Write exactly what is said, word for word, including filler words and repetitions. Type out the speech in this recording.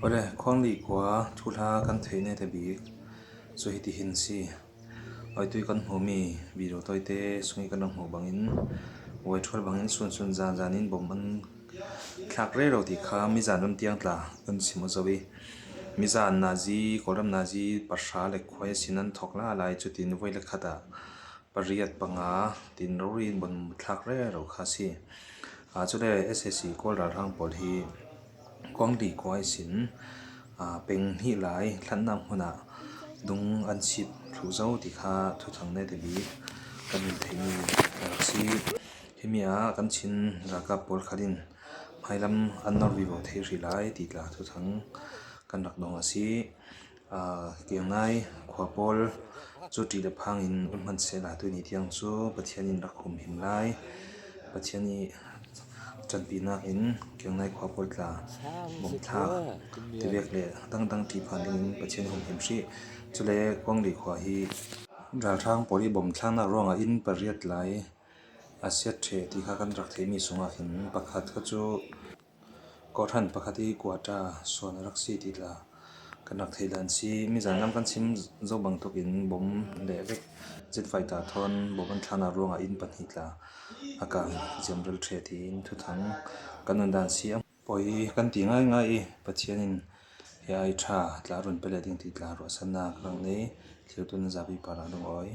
Awle, Khuangli khua thuhla kan theih nete bik chu hiti hin si. Awitui kan hmuh mi video tawite sungih kan rak hmuh bangin, vuaithual bangin sunsun zanzanin bom an thlak rero ti kha mizan ram tiang tla kan sim aw zo i, mizan nazi, Kawlram nazi pahra le khuai sin an thawk lai lai, chutin voi le khatah pariat panga tin rori in bom thlak rero kha si. A, chule S A C Kawl ralhrang pawl hi Khuangli khua sin, a, peng hnih lai thlanna hmunah dung an sip thluh zo ti kha thuthang nete bik kan nun theih mi a rak si. Himi ah kan Chin ralkap pawl khat in hmailam an nor vivo thei hrih lai ti tla thuthang kan rak dong a si. A, Kiangnai khua pawl cu ṭih le phangin um hman sehla tuni tiang cu Pathian in rak humhim lai. Pathian i ṭanpinak in Kiangnai khua pawl tla bom thlak tivek le dangdang ṭih phan dingin Pathian humhim hrih. Cule Khuangli khua hi ralhrang pawl i bom thlaknak ruangah inn pariat lai a siat ṭheh ti kha kan rak theih mi sungah hin pakhat kha cu kawhhran pakhat i kuata suan a rak si ti tla kan rak theih dan si. Mizan lam kan sim zo bangtuk in bom le vek zitvaita thawn bom an thlaknak ruangah inn pahnih tla a kang ziamral ṭheh tiin thuthang kan nun dan si. A pawi kan ti ngaingai i Pathian in hi ai ṭha tla run pe le ding ti tla ruahsannak rak nei. Thlitu nan zapi parah lungawi.